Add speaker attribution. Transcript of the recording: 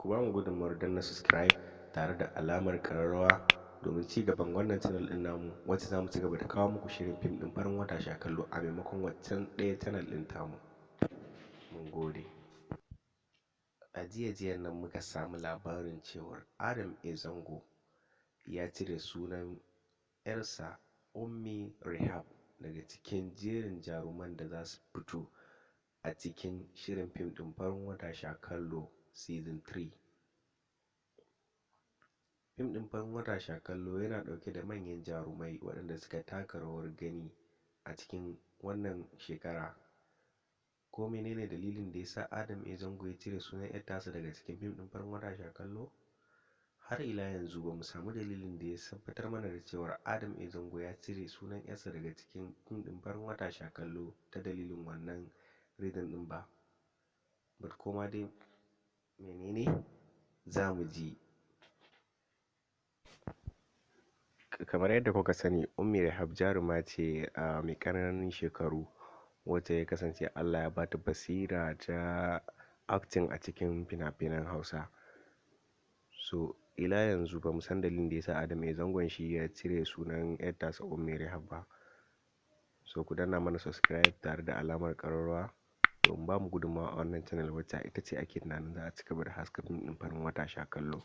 Speaker 1: Ku ba mu gudunmawar danna subscribe tare da alamar ƙararrawa domin ci gaban wannan channel ɗin namu, wacce za mu ci gaba da kawo muku shirin fim ɗin Farin Wata Sha Kallo a maimakon waccan ɗaya channel ɗin tamu. Mun gode. A jiya jiyan nan muka samu labarin cewar Adam A. Zango ya cire sunan 'yarsa Ummi Rehab daga cikin jerin jaruman da za su fito a cikin shirin fim ɗin Farin Wata Sha Kallo Season 3. Fim ɗin Farin Wata Sha Kallo yana ɗauke da manyan jarumai waɗanda suka taka rawar gani a cikin wannan shekara. Ko menene dalilin da ya sa Adam A. Zango ya cire sunan 'yar tasa daga cikin fim ɗin Farin Wata Sha Kallo? Har ila yanzu ba mu samu dalilin da ya tabbatar mana da cewar Adam A. Zango ya cire sunan 'yarsa daga cikin fim ɗin Farin Wata Sha Kallo ta dalilin wannan reason ɗin ba. But koma dai menene, za mu ji. Kamar yadda kuka sani, Ummi Rehab jaruma ce a mai ƙananan shekaru, wacce ya kasance Allah ya bata basira ta acting a cikin fina-finan Hausa. So ila yanzu ba mu san dalilin da ya sa Adam A. Zangon shi ya cire sunan 'yar tasa Ummi Rehab ba. So ku danna mana subscribe tare da alamar ƙararrawa domin ba mu gudunmawa a wannan channel, wacce ita ce ake tunanin za a ci gaba da haska fim ɗin Farin Wata Sha Kallo.